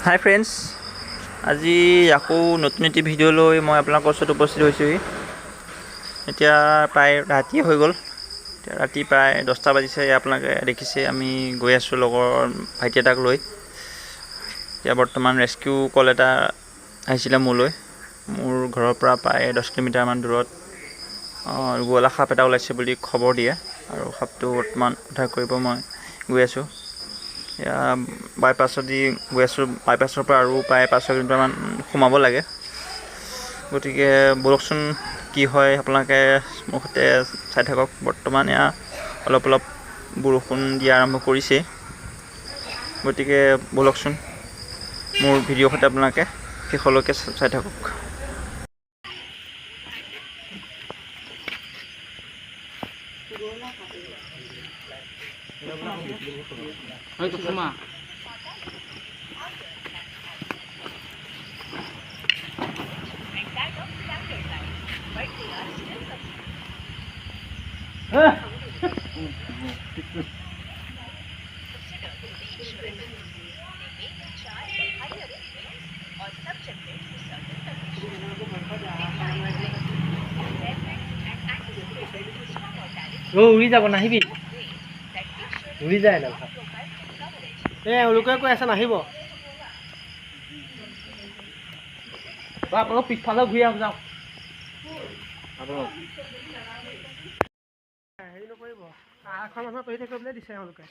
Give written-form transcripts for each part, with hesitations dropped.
হাই friends, আজি আকৌ নতুন এটি ভিডিঅ' লৈ মই আপোনালোকৰ ওচৰত উপস্থিত হৈছোঁহি। এতিয়া প্ৰায় ৰাতিয়ে হৈ গ'ল। এতিয়া ৰাতি প্ৰায় 10টা বাজিছে। আপোনালোকে দেখিছে আমি গৈ আছোঁ লগৰ ভাইটি এটাক লৈ। এতিয়া বৰ্তমান ৰেস্কিউ কল এটা আহিছিলে মোলৈ। মোৰ ঘৰৰ পৰা প্ৰায় 10 কিলোমিটাৰমান দূৰত গোৱালা সাপ এটা ওলাইছে বুলি খবৰ দিয়ে আৰু সাপটো বৰ্তমান উদ্ধাৰ কৰিব মই গৈ আছোঁ। এয়া বাইপাছেদি গৈ আছোঁ। বাইপাছৰ পৰা আৰু প্ৰায় 5-6 কিলোমিটাৰমান সোমাব লাগে। গতিকে ব'লকচোন কি হয় আপোনালোকে মোৰ সৈতে চাই থাকক। বৰ্তমান এয়া অলপ অলপ বৰষুণ দিয়া আৰম্ভ কৰিছেই। গতিকে ব'লকচোন মোৰ ভিডিঅ'ৰ সৈতে আপোনালোকে শেষলৈকে চাই থাকক। উৰি যাব, নাহিবি, উৰি যায়। এই এওঁলোকে কৈ আছে নাহিব। আপোনালোক পিছফালে ঘূৰি আহক, যাওক। হেৰি নকৰিব, আঠখন মানুহ আঁতৰি থাকিব বুলি দিছে এওঁলোকে।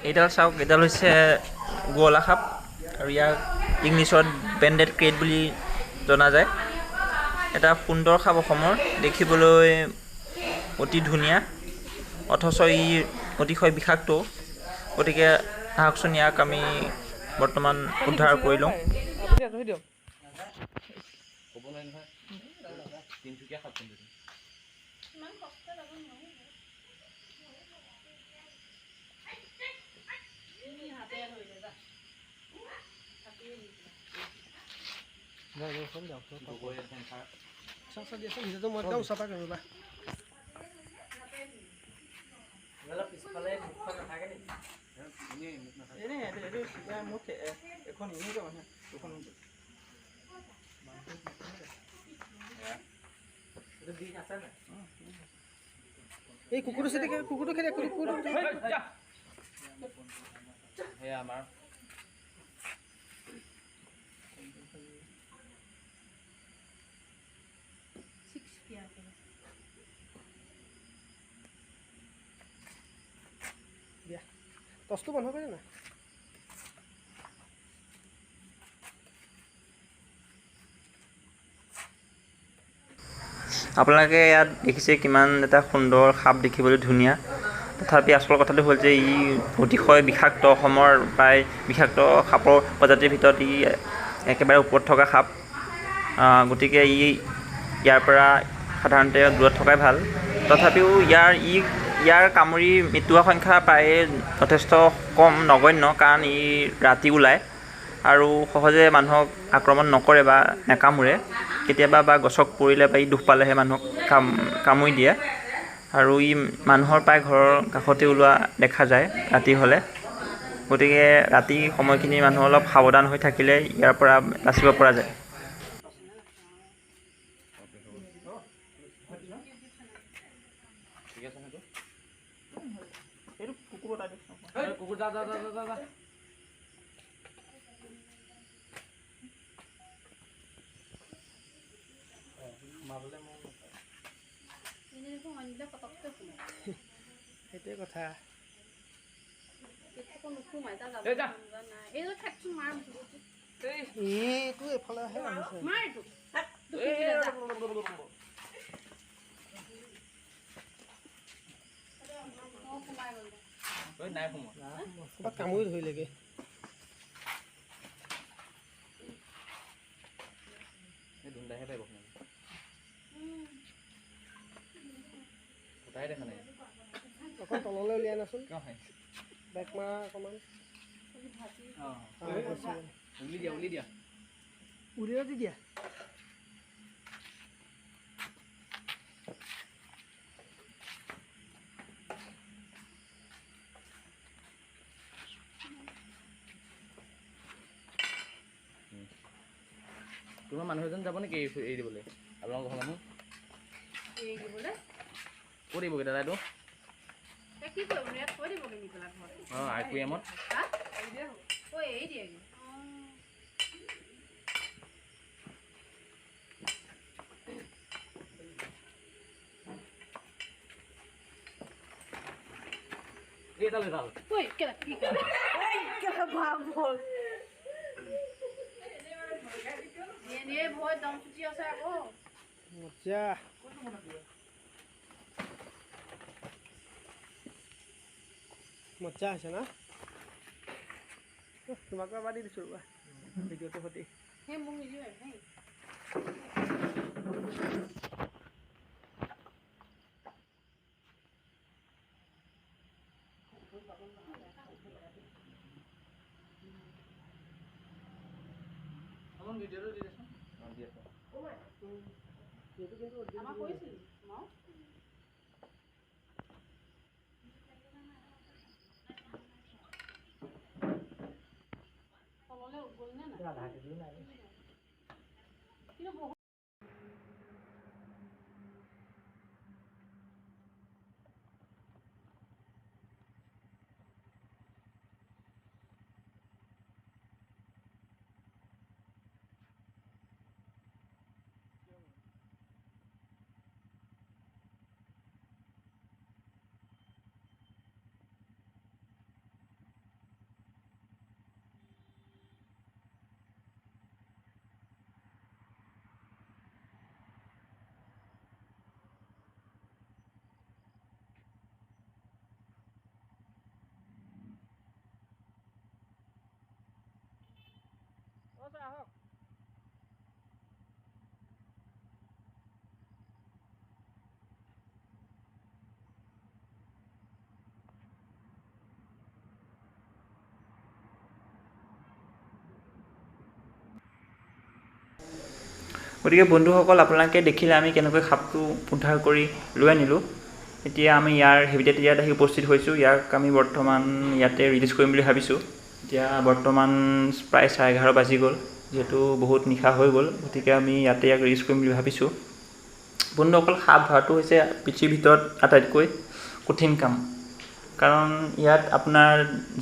এইডাল চাওক, এইডাল হৈছে গোৱলা সাপ আৰু ইয়াক ইংলিছত বেণ্ডেড ক্ৰেট বুলি জনা যায়। এটা সুন্দৰ সাপ অসমৰ, দেখিবলৈ অতি ধুনীয়া, অথচ ই অতিশয় বিষাক্ত। গতিকে আহকচোন ইয়াক আমি বৰ্তমান উদ্ধাৰ কৰি লওঁ। এই কুকুৰটো খেদি, কুকুৰটো খেদি, কুকুৰটো। সেয়া আমাৰ দিয়া টৰ্চটো বন্ধ কৰি না। আপোনালোকে ইয়াত দেখিছে কিমান এটা সুন্দৰ সাপ, দেখিবলৈ ধুনীয়া। তথাপি আচল কথাটো হ'ল যে ই অতিশয় বিষাক্ত। অসমৰ প্ৰায় বিষাক্ত সাপৰ প্ৰজাতিৰ ভিতৰত ই একেবাৰে ওপৰত থকা সাপ। গতিকে ই ইয়াৰ পৰা সাধাৰণতে দূৰত থকাই ভাল। তথাপিও ইয়াৰ কামুৰি মৃত্যু হোৱাৰ সংখ্যা প্ৰায়ে যথেষ্ট কম, নগণ্য। কাৰণ ই ৰাতি ওলায় আৰু সহজে মানুহক আক্ৰমণ নকৰে বা নাকামোৰে। কেতিয়াবা বা গছক পৰিলে বা ই দুখ পালেহে মানুহক কামুৰি দিয়ে। আৰু ই মানুহৰ প্ৰায় ঘৰৰ কাষতে ওলোৱা দেখা যায় ৰাতি হ'লে। গতিকে ৰাতি সময়খিনি মানুহ অলপ সাৱধান হৈ থাকিলে ইয়াৰ পৰা বাচিব পৰা যায়। সেইটোৱে কথা। এইটো এইফালেহে আহিছে। ক'ৰবাত কামুৰি ধৰিলেগে। ধুন্দাহে পাইব। এটাই দেখা নাই। অকণ তললৈ উলিয়াই আনাচোন, বেক মাৰা অকণমান। উলি দিয়া, উলি দিয়া, উলিয়াই দি দিয়া। তোমাৰ মানুহ এজন যাব নেকি এৰি দিবলৈ? আপোনালোকৰ ঘৰৰ মানুহ এৰি দিবলৈ? ক'ত দিবগৈ দাদা এইটো? কি কৰিব ইয়াত থৈ দিবগৈ নি পেলাই ঘৰত? অঁ, একুৰিয়ামত। ঐ এৰি দিয়েগৈ। এই এটা লৈ ঐ কেলা কি ভাব ভয় দম চুচি আছে আকৌ। মজা। মজা হৈছে না? তোমাক এবাৰ দি দিছোঁ ৰ'বা ভিডিঅ'টোৰ সৈতে। সেই মোক নিদিবা দেই। ভিডিঅ'টো দি দেচোন। অঁ, দি আছোঁ। আমাক কৈছিলি ন? তললৈ গ'ল নে নাই? আধা কেজিও নাই। কিন্তু বহুত আহক। গতিকে বন্ধুসকল, আপোনালোকে দেখিলে আমি কেনেকৈ সাপটো উদ্ধাৰ কৰি লৈ আনিলোঁ। এতিয়া আমি ইয়াৰ হেবিটেট ইয়াত আহি উপস্থিত হৈছোঁ। ইয়াক আমি বৰ্তমান ইয়াতে ৰিলিজ কৰিম বুলি ভাবিছোঁ। এতিয়া বৰ্তমান প্ৰায় 11:30 বাজি গ'ল, যিহেতু বহুত নিশা হৈ গ'ল, গতিকে আমি ইয়াতে ইয়াক ৰিলিজ কৰিম বুলি ভাবিছোঁ। বন্ধুসকল, সাপ ধৰাটো হৈছে পৃথিৱীৰ ভিতৰত আটাইতকৈ কঠিন কাম, কাৰণ ইয়াত আপোনাৰ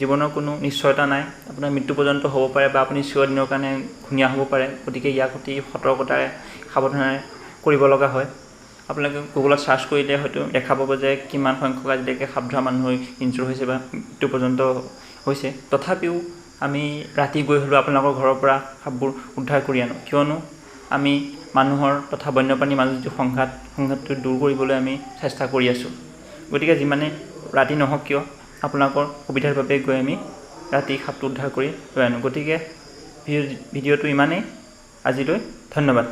জীৱনৰ কোনো নিশ্চয়তা নাই। আপোনাৰ মৃত্যু পৰ্যন্ত হ'ব পাৰে বা আপুনি চিৰদিনৰ কাৰণে ঘূণীয়া হ'ব পাৰে। গতিকে ইয়াক অতি সতৰ্কতাৰে সাৱধানে কৰিব লগা হয়। আপোনালোকে গুগলত চাৰ্চ কৰিলে হয়তো দেখা পাব যে কিমান সংখ্যক আজিলৈকে সাপ ধৰা মানুহ ইনজুৰ হৈছে বা মৃত্যু পৰ্যন্ত হৈছে। তথাপিও আমি ৰাতি গৈ হ'লেও আপোনালোকৰ ঘৰৰ পৰা সাপবোৰ উদ্ধাৰ কৰি আনো, কিয়নো আমি মানুহৰ তথা বন্যপ্ৰাণীৰ মাজত যিটো সংঘাতটো দূৰ কৰিবলৈ আমি চেষ্টা কৰি আছোঁ। গতিকে যিমানে ৰাতি নহওক কিয় আপোনালোকৰ সুবিধাৰ বাবে গৈ আমি ৰাতি সাপটো উদ্ধাৰ কৰি লৈ আনো। গতিকে ভিডিঅ'টো ইমানেই, আজিলৈ ধন্যবাদ।